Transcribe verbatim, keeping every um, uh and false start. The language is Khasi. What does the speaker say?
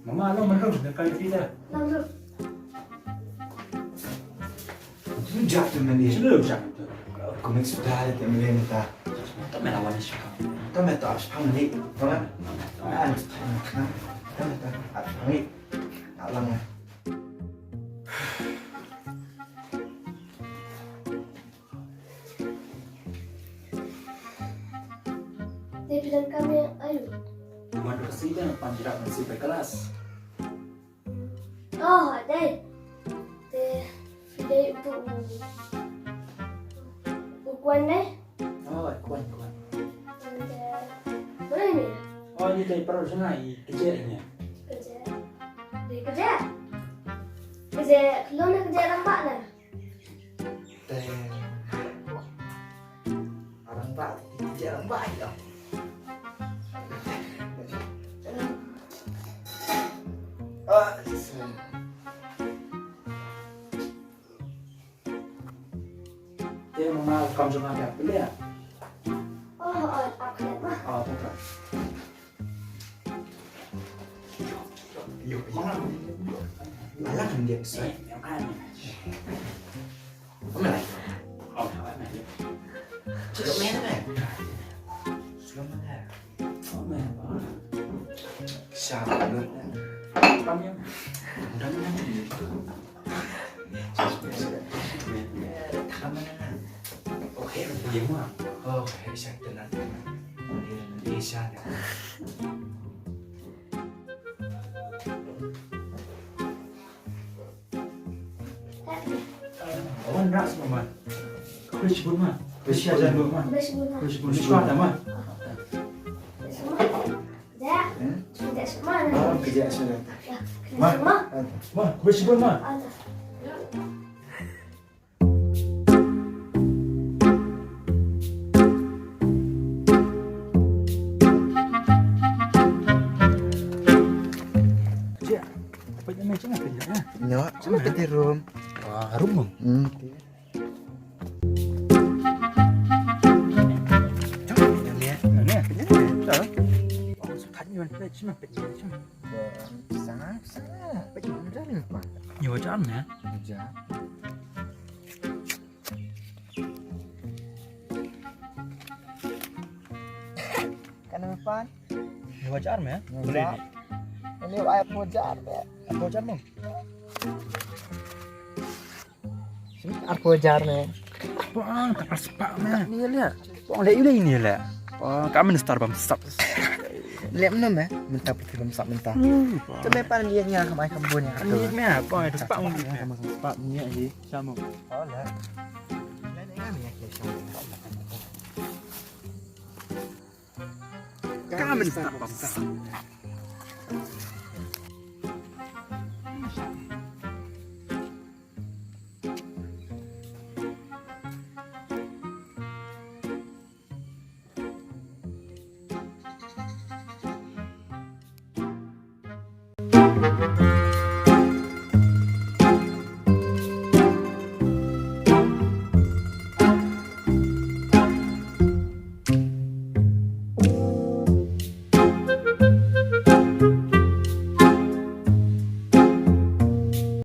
Mama, lo merem, na kai pida. Lalu. Jap tu mani. Sila jap tu. Aku mesti sudah ada tak mani minta. Tak melawan ni siapa. Tak minta apa siapa mani. Tolong. Ah, tak minta apa siapa mani. Tak lang. Te phi donkam ïa aïu? Nga donkam sida pan jrap ngan shu poi klas. Oh, dei. Te phi dei uto u, u Kwan ne? Oh, Kwan, Kwan. Te, mana ni? Oh, ni dei para jngai, kejek ni. Kejek. Dei kejek. Kejek, kejek rangbah na. Te. Orang bak, dia orang bak ya. Ah, so. Te mama kam jong nga pynleh. Oh, oh, apa ya, Ma? Oh, apa? Yo, yo. Malah kan dia besar. Apa lagi? Oh, apa lagi? Slow man, man. Slow man. Oh, man. Siapa lu? Kami. Udah, udah, udah. Wan ras ma. Khush bun ma. Khush bun ma. Khush bun ma. Khush bun ma. Ya. Hmm? Tidak semua. Oh, kerja sudah. Ya. Ma. Semua. Ma, khush bun ma. Ada. Jia, apa yang macam apa ya? Nyo, cuma kita room. Ah, room. Hmm. Kan apa? Ni wajar meh? Boleh. Ini apa wajar ya? Apa wajar meh? Arphew hajar ne. Bang, tak pas pak meh. Ni le. Bang, le yu le ni le. Bang, ka minister bam sap. Le mno meh, minta putih bam sap minta. Te meh pan ni nya ka mai kam bun ya. Ni meh, bang, itu pak meh. Kam sap ni ji. Sama. Oh le. Le ni kan ni ya sama. Ka minister bam sap.